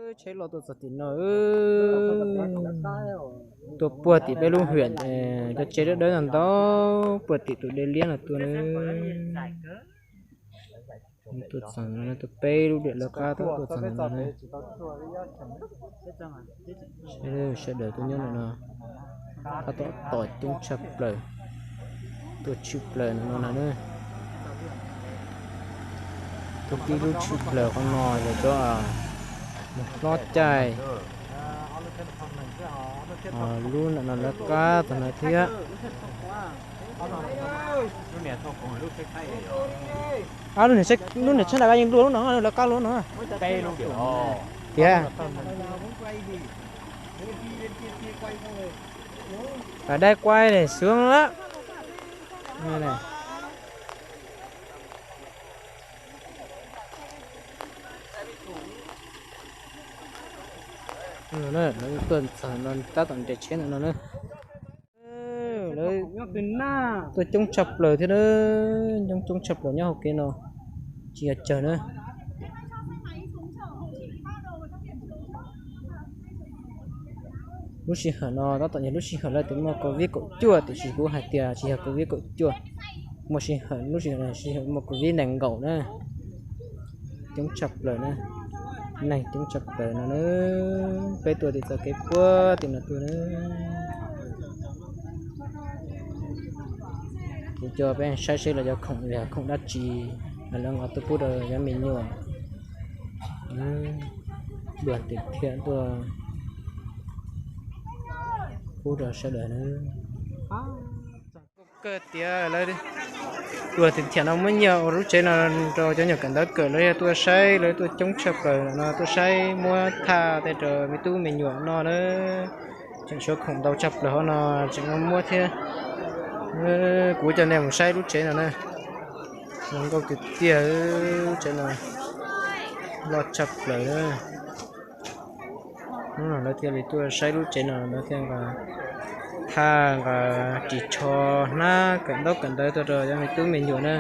Tsheb los tuaj txog tim no, tuaj puag tim peb lub hwm, cov tsev dawb dawb ntau ntau puag tim tus dej liab no tuaj na. Tuaj txog no, tuaj peb lub diam lawv qab tuaj txog no na. Sawv daws tuaj nyob no no, tab tom coob tshaj plaws, tuaj tshwj plaws no no na. Tuaj pib lub tshwj plaws qhov no yog cov mus hlob caij, lub no no lawv qab txog no thiab. Lub niag tsheb nram yeej luaj lub no lawv qab lub no tiag. Dai quay này sướng lắm. Lawv tuaj txog no tab tom nres tsheb ntawm no na. Lawv tuaj coob tshaj plaws thiab na, coob coob tshaj plaws nyob hauv kev no, tsis yog tsawg na. Lub sij hawm no tab tom yog lub sij hawm lawv tias muaj covid kaum cuaj, tiam sis kuv hais tias tsis yog covid kaum cuaj, muaj sij hawm lub sij hawm no sij hawm muaj covid nees nkaum na. Coob tshaj plaws na, neeg coob tshaj plaws no na. Peb tuaj tim txoj kev puag tim no tuaj na. Kuv coj peb saib seb lawv cov khoom yog khoom dab tsi, lawv nqa tuaj pub rau cov me nyuam. Dua tias thiaj tuaj pub rau sawv daws na. Kawg tias lawv, dua tias thiaj no muab nyiaj ua lub tsev no rau cov nyuam kawm ntawv kawm, lawv yog tuaj saib, lawv tuaj coob tshaj plaws no tuaj saib muab thaj tej rau me tub me nyuam noj na. Tseem tshuav khoom ntau tshaj plaws hauv no tseem muab thiab. Kuv coj nej mus saib lub tsev no na, zoo nkauj tiag tiag, lub tsev no loj tshaj plaws na. Hnub no lawv thiaj li tuaj saib lub tsev no, lawv thiaj nqa thaj nqa ris tsho hnab kawm ntaub kawm ntawv tuaj rau cov me tub me nyuam na.